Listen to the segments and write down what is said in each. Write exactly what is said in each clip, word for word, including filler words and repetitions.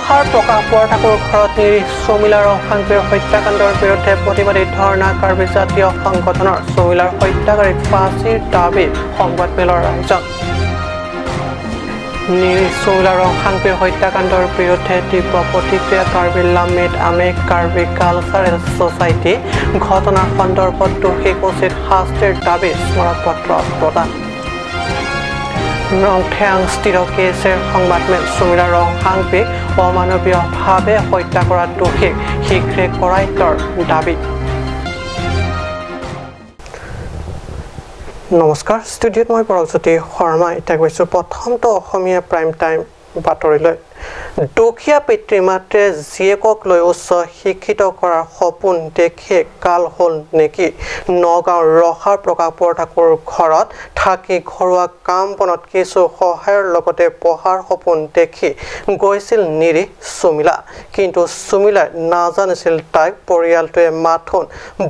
সাৰ প্ৰকাশ বৰঠাকুৰ ঘৰত নিৰীহ সুমিলা ৰংহাংপিৰ হত্যাকাণ্ডৰ বিৰুদ্ধে প্ৰতিবাদী ধৰ্ণা কাৰ্বি জাতীয় সংগঠনৰ। সুমিলাৰ হত্যাকাৰীক ফাঁচীৰ দাবী সংবাদমেলৰ আয়োজন। নিৰীহ সুমিলা ৰংহাংপিৰ হত্যাকাণ্ডৰ বিৰুদ্ধে তীব্ৰ প্ৰতিক্ৰিয়া কাৰ্বি লাম্মিত আমে, কাৰ্বি কালচাৰেল ছ'চাইটি। ঘটনা সন্দৰ্ভত দোষীক উচিত শাস্তিৰ দাবী স্মাৰকপত্ৰ প্ৰদান। ৰংথেং স্থিত কে এছ এৰ সংবাদমেল। সুমিলা ৰংহাংপিক অমানৱীয়ভাৱে হত্যা কৰা দোষীক শীঘ্ৰে কৰায়ত্তৰ দাবী। নমস্কাৰ, ষ্টুডিঅ'ত মই পৰকজ্যোতি শৰ্মা। এতিয়া গৈছো প্ৰথমটো অসমীয়া প্ৰাইম টাইম বাতৰিলৈ। দুখীয়া পিতৃ মাতৃয়ে জীয়েকক লৈ উচ্চ শিক্ষিত কৰাৰ সপোন দেখি কাল হ'ল নেকি? নগাঁৱৰ ৰহাৰ প্ৰকাশ বৰঠাকুৰ ঘৰত থাকি ঘৰুৱা কাম বনত কিছু সহায়ৰ লগতে পঢ়াৰ সপোন দেখি গৈছিল নিৰীহ সুমিলা। কিন্তু সুমিলাই নাজানিছিল তাইক পৰিয়ালটোৱে মাথোন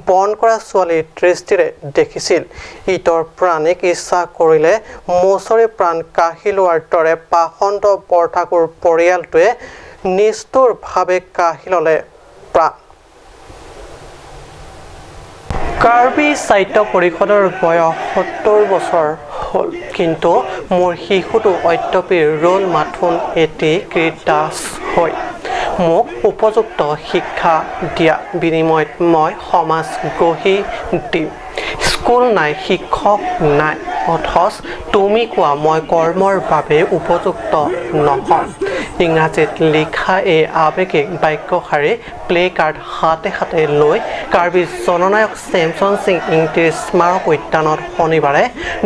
বন্ধ কৰা ছোৱালীৰ দৃষ্টিৰে দেখিছিল। ইতৰ প্ৰাণীক ইচ্ছা কৰিলে মচৰি প্ৰাণ কাঢ়ি লোৱাৰ দৰে পাষণ্ড বৰঠাকুৰ পৰিয়ালটোৱে নিষ্ঠুৰভাৱে কাঢ়ি ললে প্ৰাণ। কাৰ্বি সাহিত্য পৰিষদৰ বয়স সত্তৰ বছৰ হ'ল, কিন্তু মোৰ শিশুটো অদ্যপি ৰ'ল মাথোন এটি কৃদাস হৈ। মোক উপযুক্ত শিক্ষা দিয়া, বিনিময়ত মই সমাজ গঢ়ি দিম। স্কুল নাই, শিক্ষক নাই, অথচ তুমি কোৱা মই কৰ্মৰ বাবে উপযুক্ত নহ'ম। ইংৰাজীত লিখা এই আৱেগিক বাক্যশাৰী প্লে কাৰ্ড হাতে হাতে লৈ কাৰ্বি জননায়ক ছেমছন সিং ইংতিৰ স্মাৰক উদ্যানত শনিবাৰে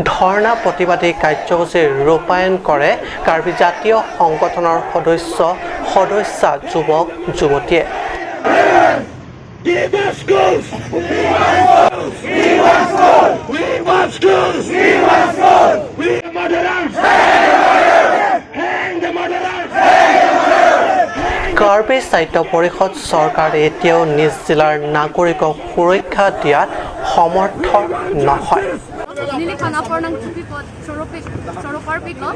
ধৰ্ণা প্ৰতিবাদী কাৰ্যসূচী ৰূপায়ণ কৰে কাৰ্বি জাতীয় সংগঠনৰ সদস্য, সদস্যা, যুৱক যুৱতীয়ে। Give us schools! We want schools! We want schools! We want schools! We want schools! We are murderers! Hang the murderers! Karbi সাহিত্য পৰিষদ চৰকাৰে এতিয়াও নিজ জিলাৰ নাগৰিকক সুৰক্ষা দিয়াত সমৰ্থ নহয়। Neli aphan apor nangchepikpo, choro-ik, choro-ik lo.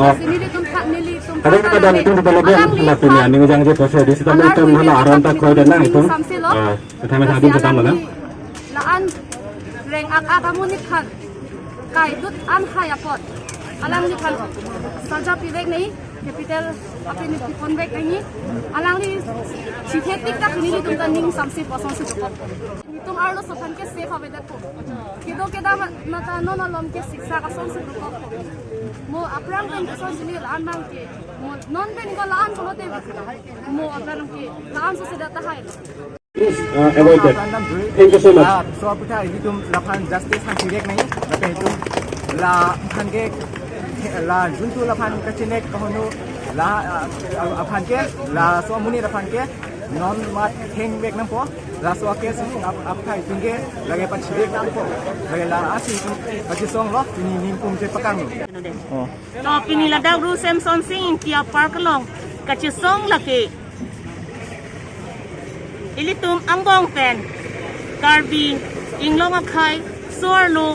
Oh. Si nelitum tha, nelitum tha. Kadang-kadang itu kita lagi alang lakunya, neli yang je proses di situ alang itu neli mana aron tak koi dan itu. Samsi lo. Ah, kita mesti ada mana? La-an reng-ak-ak amonit aphan kaidut an hai apot alangliphan saja pivek nangji, capital aphan ni pipon vek nangji. Alangli chithe tik tak nelitum ta ning samsi poson si dokok. Nelitum arloso aphan ke safe ave det ko. Kedo keda ma-, mata non alom ke siksa kason si dokok. Mo aphrang pen kason si neli la-an abang ke. Mo non pen ko la-an ko lote. Mo aphrang ke la-an so se data hai. Please, uh, avoid that. Thank you so much. Ah, so aphuthak ilitum laphan justice aphan pivek nangji, lapen itum laphan ke, la juntu laphan kachinek kahonu, la, ah, aphan ke, laso amonit aphan ke non mat thengvek nangpo, laso ake sung ap-, aphuthak itum ke lake pachivek nangpo, lake la asi itum pachesong lo, pini ningpum je pakang lo. Oh. To pini ladak ru Semson Sing Ingti a-park along kachesong lake ilitum angbong pen Karbi Anglong akhei so-arlo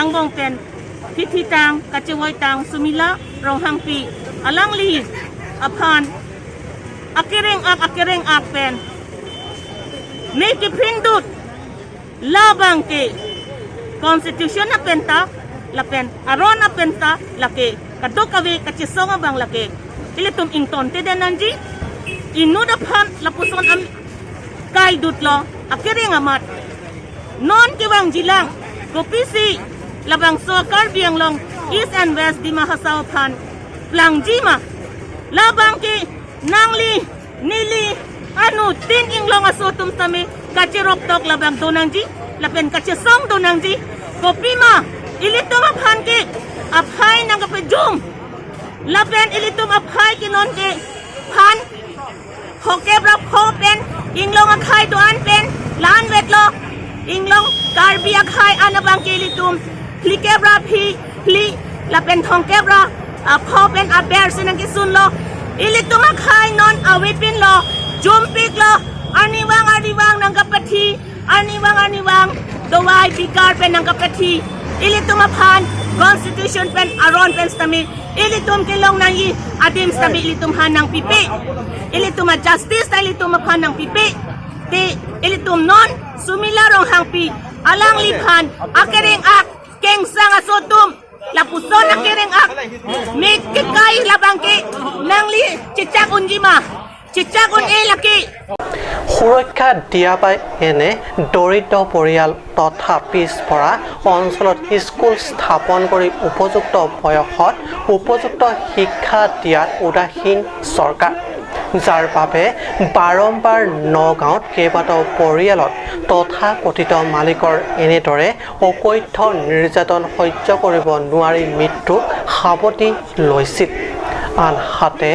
angbong pen thithitang kachevoitang Sumila Ronghangpi alangli aphan akereng-ak akereng-ak pen me kephindut labang ke constitution apenta lapen aron apenta lake kadokave kachesong abang lake ilitum ingtonte den nangji. Inut aphan lapuson am kaidut lo akereng amat. Non kevangjilang kopisi labangso Karbi Anglong East and West Dima Hasao aphan plangji ma? Labang ke nangli neli anuttin inglong aso atum tame kacheroktok labang do nangji lapen kachesong do nangji. Kopima ilitum aphan ke aphai nangkapejum lapen ilitum aphai ke non ke phan phongkep ra pho pen inglong akhei do-an pen la-an vetlo. Inglong Karbi akhei an abang ke ilitum phlikep ra phi phli lapen thongkep ra, ah, pho pen aber si nangkesunlo. Ilitum akhei non avepinlo, jumpiklo, arnivang arnivang nangkapathi, arnivang arnivang dawai bikar pen nangkapathi. Ilitum aphan Constitution pen aron pen sitame ilitum kelong nangji adim sitame ilitum aphan nangpipe. Ilitum a-justice ta ilitum aphan nangpipe. Te ilitum non Sumila Ronghangpi alangliphan akereng-ak kengsang aso atum, lapuson akereng-ak me kekai labang ke nangli chechak unji ma? Chechak un-e lake. সুৰক্ষা দিয়া পাই এনে দৰিদ্ৰ পৰিয়াল তথা পিছপৰা অঞ্চলত স্কুল স্থাপন কৰি উপযুক্ত বয়সত উপযুক্ত শিক্ষা দিয়াত উদাসীন চৰকাৰ, যাৰ বাবে বাৰম্বাৰ নগাঁৱত কেইবাটাও পৰিয়ালত তথাকথিত মালিকৰ এনেদৰে অকথ্য নিৰ্যাতন সহ্য কৰিব নোৱাৰি মৃত্যুক সাৱটি লৈছিল। আনহাতে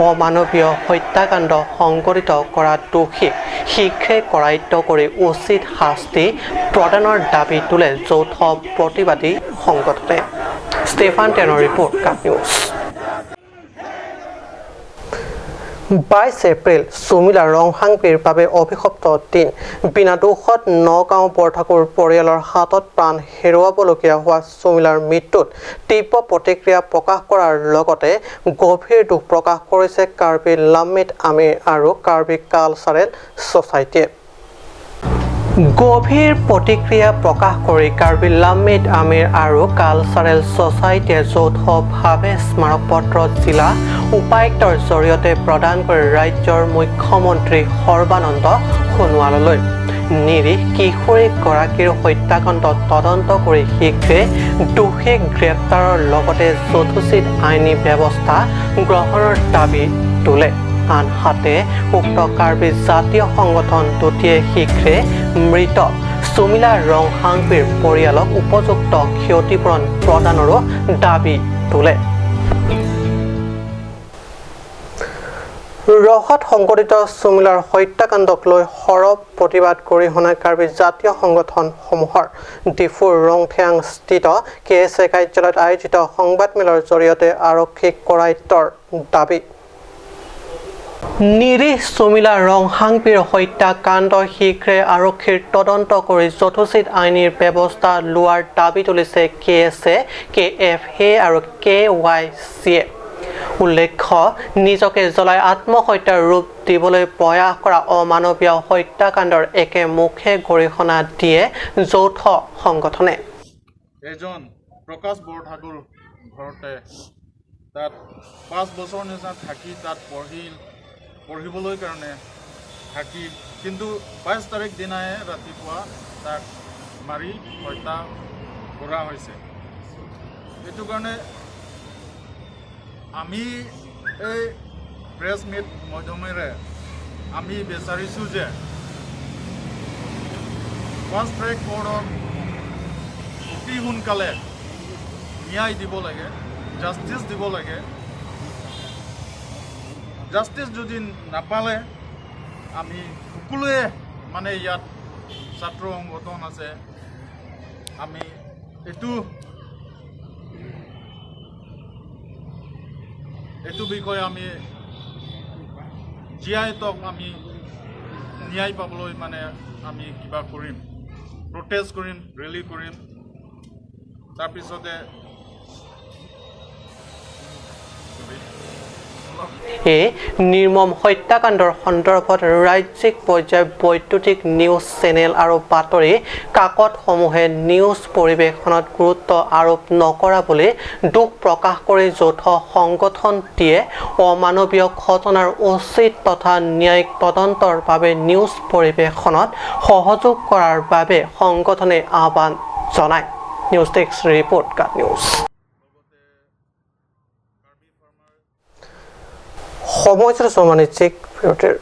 অমানৱীয় হত্যাকাণ্ড সংঘটিত কৰা দোষীক শীঘ্ৰে কৰায়ত্ব কৰি উচিত শাস্তি প্ৰদানৰ দাবী তোলে যৌথ প্ৰতিবাদী সংগঠনে। ষ্টেফান টেনৰ ৰিপৰ্ট, কাট নিউজ। বাইছ এপ্ৰিল সুমিলা ৰংহাংপিৰ বাবে অভিশপ্ত দিন। বিনা দোষত নগাঁও বৰঠাকুৰ পৰিয়ালৰ হাতত প্ৰাণ হেৰুৱাবলগীয়া হোৱা সুমিলাৰ মৃত্যুত তীব্ৰ প্ৰতিক্ৰিয়া প্ৰকাশ কৰাৰ লগতে গভীৰ দুখ প্ৰকাশ কৰিছে কাৰ্বি লাম্মিত আমিৰ আৰু কাৰ্বি কালচাৰেল ছ'চাইটিয়ে। গভীৰ প্ৰতিক্ৰিয়া প্ৰকাশ কৰি কাৰ্বি লাম্মিত আমিৰ আৰু কালচাৰেল ছ'চাইটিয়ে যৌথভাৱে স্মাৰক পত্ৰ জিলা উপায়ুক্তৰ জৰিয়তে প্ৰদান কৰে ৰাজ্যৰ মুখ্যমন্ত্ৰী সৰ্বানন্দ সোণোৱাললৈ। নিৰীহ কিশোৰীগৰাকীৰ হত্যাকাণ্ড তদন্ত কৰি শীঘ্ৰে দোষীক গ্ৰেপ্তাৰৰ লগতে যথোচিত আইনী ব্যৱস্থা গ্ৰহণৰ দাবী তোলে। আনহাতে উক্ত কাৰ্বি জাতীয় সংগঠন দুটিয়ে শীঘ্ৰে মৃত সুমিলা ৰংহাংপিৰ পৰিয়ালক উপযুক্ত ক্ষতিপূৰণ প্ৰদানৰো দাবী তোলে। ৰহত সংঘটিত সুমিলাৰ হত্যাকাণ্ডক লৈ সৰৱ প্ৰতিবাদ গৰিহণা কাৰ্বি জাতীয় সংগঠনসমূহৰ ডিফুৰ ৰংথেয়াংস্থিত কে এছ এ কাৰ্যালয়ত আয়োজিত সংবাদমেলৰ জৰিয়তে আৰক্ষীক কৰায়ত্বৰ দাবী। নিৰীহ সুমিলা ৰংহাংপিৰ হত্যাকাণ্ড শীঘ্ৰে আৰক্ষীৰ তদন্ত কৰি যথোচিত আইনী ব্যৱস্থা লোৱাৰ দাবী তুলিছে কে এছ এ, কে এফ এ আৰু কে ৱাই চি এ। উল্লেখ্য, নিজকে জ্বলাই আত্মহত্যাৰ ৰূপ দিবলৈ প্ৰয়াস কৰা অমানৱীয় হত্যাকাণ্ডৰ একে মুখে গৰিহণা দিয়ে যৌথ সংগঠনে। এজন প্ৰকাশ বৰঠাকুৰ ঘৰতে তাত পাঁচ বছৰ নিচিনা থাকি তাত পঢ়িল, পঢ়িবলৈ কাৰণে থাকিল, কিন্তু বাইছ তাৰিখ দিনাই ৰাতিপুৱা তাক মাৰি হত্যা কৰা হৈছে। এইটো কাৰণে আমি এই প্ৰেছ মিট মাধ্যমেৰে আমি বিচাৰিছোঁ যে ফাষ্ট ট্ৰেক কোৰ্টত অতি সোনকালে ন্যায় দিব লাগে, জাষ্টিচ দিব লাগে। জাষ্টিচ যদি নাপালে আমি সকলোৱে, মানে, ইয়াত ছাত্ৰ সংগঠন আছে, আমি এইটো, এইটো বিষয়ে আমি জীয়াই থক, আমি ন্যায় পাবলৈ, মানে, আমি কিবা কৰিম, প্ৰটেষ্ট কৰিম, ৰেলী কৰিম। তাৰপিছতে এই নিৰ্মম হত্যাকাণ্ডৰ সন্দৰ্ভত ৰাজ্যিক পৰ্যায়ৰ বৈদ্যুতিক নিউজ চেনেল আৰু বাতৰি কাকতসমূহে নিউজ পৰিৱেশনত গুৰুত্ব আৰোপ নকৰা বুলি দুখ প্ৰকাশ কৰি যৌথ সংগঠনটিয়ে অমানৱীয় ঘটনাৰ উচিত তথা ন্যায়িক তদন্তৰ বাবে নিউজ পৰিৱেশনত সহযোগ কৰাৰ বাবে সংগঠনে আহ্বান জনায়। নিউজ ডেস্ক ৰিপৰ্ট, কাট নিউজ। সময় হৈছে ছমানিক বিৰতিৰ।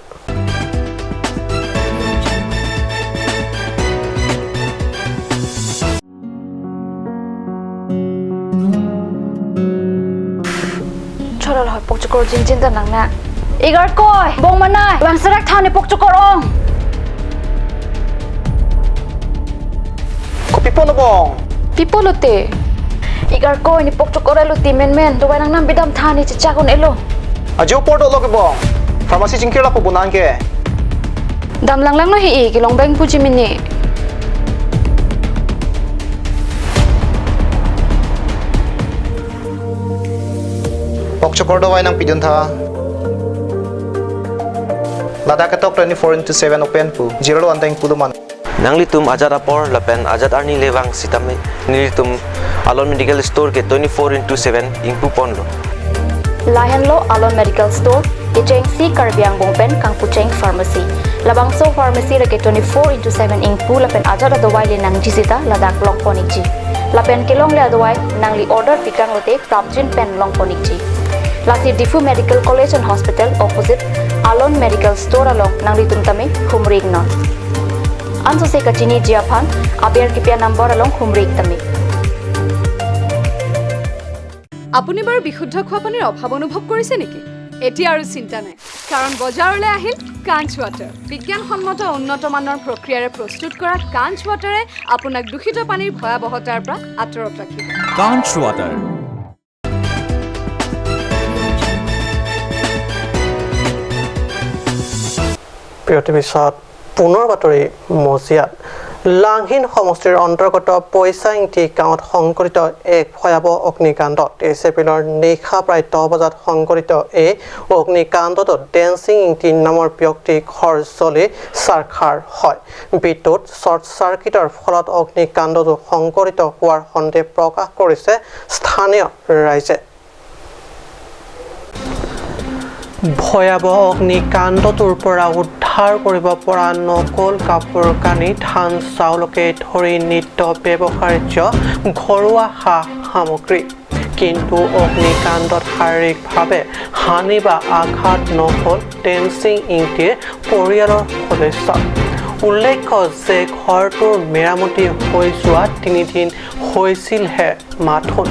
Chorol hoi pokchokor jinjin ta nang na. Igarkoi, bong manai, bang serak thani pokchokor ong. Kopi pon bong? Pi pulote? Igarkoi, ne pokchokor elo ti menmen, dovai nangnam bidam thani chechak un-elo. Ajo por dolo ke bong. Pharmacy chingkir lapu bonang ke. Dam langlanglo hi-i, kelong bang puji mini. Pokchokor dawai nangpidun tha. Ladak ketok twenty-four into seven open pu. Zero lo anteng puluman. Nanglitum ajat apor lapen ajat arni le vang sitame nelitum Alon Medical Store ke twenty-four into seven ingpu ponlo. Lahenlo Alon Medical Store, kechengsi Karbi angbong pen kangpucheng pharmacy. Labangso pharmacy lake twenty-four into seven ingpu lapen ajat adawai le nangji sita ladak longpon ikji. Lapen kelongle adawai nangli order pitang lote prapjin pen longpon ikji. Lasi Diphu Medical College and Hospital opposite Alon Medical Store along nanglitum tame humri iknon. Ansose kachiniji aphan aber kipi a-number along humri ik tame. আপুনি বাৰু বিশুদ্ধ খোৱা পানীৰ অভাৱ অনুভৱ কৰিছে নেকি? এতিয়া আৰু চিন্তা নাই, কাৰণ বজাৰলৈ আহিল কাঞ্চ ৱাটাৰ। বিজ্ঞানসন্মত উন্নত মানৰ প্ৰক্ৰিয়াৰে প্ৰস্তুত কৰা কাঞ্চ ৱাটাৰে আপোনাক দূষিত পানীৰ ভয়াৱহতাৰ পৰা আঁতৰত ৰাখিব। কাঞ্চ ৱাটাৰ। বিৰতিৰ পিছত পুনৰ বাতৰি মজিয়াত। লাংহিন সমষ্টিৰ অন্তৰ্গত পইচা ইংটি গাঁৱত সংঘটিত এক ভয়াৱহ অগ্নিকাণ্ডত তেইছ এপ্ৰিলৰ নিশা প্ৰায় দহ বজাত সংঘটিত এই অগ্নিকাণ্ডত ডেন্সিং ইংটি নামৰ ব্যক্তি ঘৰ জ্বলি ছাৰখাৰ হয়। বিদ্যুৎ শ্বৰ্ট চাৰ্কিটৰ ফলত অগ্নিকাণ্ডটো সংঘটিত হোৱাৰ সন্দেহ প্ৰকাশ কৰিছে স্থানীয় ৰাইজে। ভয়াৱহ অগ্নিকাণ্ডটোৰ পৰা উদ্ধাৰ কৰিব পৰা নকল কাপোৰ কানি, ধান চাউলকে ধৰি নিত্য ব্যৱহাৰ্য ঘৰুৱা সা সামগ্ৰী। কিন্তু অগ্নিকাণ্ডত শাৰীৰিকভাৱে হানি বা আঘাত নহল ডেন্সিং ইংটিৰ পৰিয়ালৰ সদস্য। উল্লেখ্য যে ঘৰটোৰ মেৰামতি হৈ যোৱা তিনিদিন হৈছিলহে মাথোন।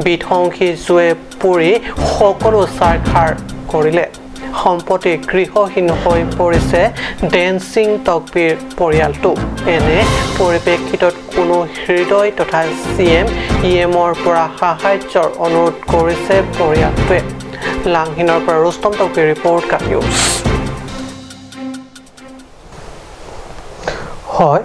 বিধ্বংসী জুয়ে পুৰি সকলো ছাৰখাৰ কৰিলে। সম্প্ৰতি গৃহহীন হৈ পৰিছে ডেন্সিং তকবিৰ পৰিয়ালটো। এনে পৰিপ্ৰেক্ষিতত কোনো হৃদয় তথা চি এম, ই এমৰ পৰা সাহায্যৰ অনুৰোধ কৰিছে পৰিয়ালটোৱে। লাংহিনৰ পৰা ৰুস্তম তকবিৰ ৰিপৰ্ট, কাট নিউজ। হয়,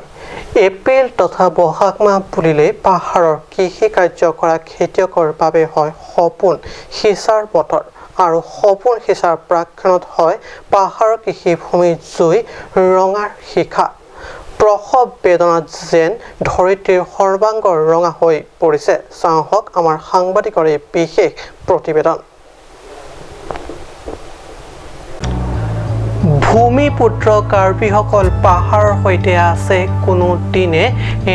এপ্ৰিল তথা বহাগ মাহ বুলিলেই পাহাৰৰ কৃষি কাৰ্য কৰা খেতিয়কৰ বাবে হয় সপোন সিঁচাৰ বতৰ। আৰু সপোন সিঁচাৰ প্ৰাকক্ষণত হয় পাহাৰৰ কৃষিভূমিত জুই ৰঙাৰ শিখা। প্ৰসৱ বেদনাত যেন ধৰিত্ৰীৰ সৰ্বাংগ ৰঙা হৈ পৰিছে। চাওঁ আহক আমাৰ সাংবাদিকৰ এই বিশেষ প্ৰতিবেদন। ভূমিপুত্ৰ কাৰ্বিসকল পাহাৰৰ সৈতে আছে কোনো দিনে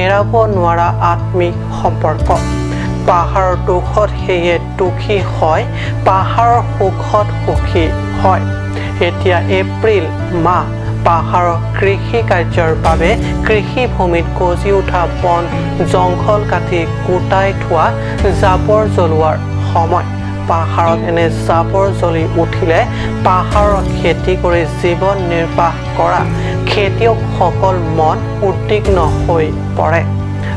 এৰাব নোৱাৰা আত্মিক সম্পৰ্ক। পাহাৰৰ দুখত সেয়ে দুখী হয়, পাহাৰৰ সুখত সুখী হয়। এতিয়া এপ্ৰিল মাহ, পাহাৰৰ কৃষি কাৰ্যৰ বাবে কৃষিভূমিত গজি উঠা বন জংঘল কাটি গোটাই থোৱা জাবৰ জ্বলোৱাৰ সময়। পাহাৰত এনে জাবৰ জ্বলি উঠিলে পাহাৰৰ খেতি কৰি জীৱন নিৰ্বাহ কৰা খেতিয়কসকল মন উদ্বিগ্ন হৈ পৰে।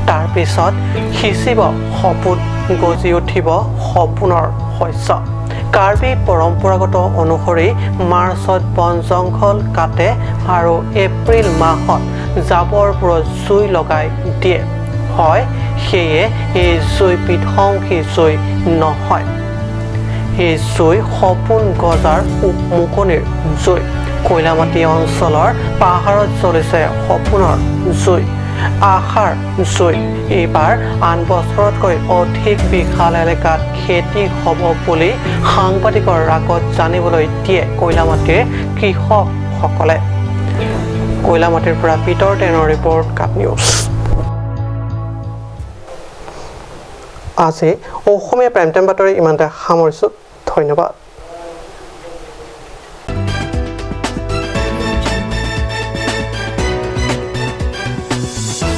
তাৰ পিছত সিঁচিব সপোন, গজি উঠিব সপোনৰ শস্য। কাৰ্বি পৰম্পৰাগত অনুসৰি মাৰ্চত বন জংঘল কাটে আৰু এপ্ৰিল মাহত জাবৰবোৰত জুই লগাই দিয়ে। হয়, সেয়ে এই জুই বিধ্বংসী জুই নহয়। এই জুই সপোন গজাৰ উকমুকনিৰ জুই। কৈলামাটি অঞ্চলৰ পাহাৰত জ্বলিছে সপোনৰ জুই, আশাৰ জুই। এইবাৰ আন বছৰতকৈ অধিক বিশাল এলেকাত খেতি হ'ব বুলি সাংবাদিকৰ আগত জানিবলৈ দিয়ে কৈলামাটিৰ কৃষকসকলে। কৈলামাটিৰ পৰা পিতৰ টেনৰ ৰিপৰ্ট, কাট নিউজ। আজি অসমীয়া প্ৰাইম টাইম বাতৰি ইমানতে সামৰিছো। ধন্যবাদ।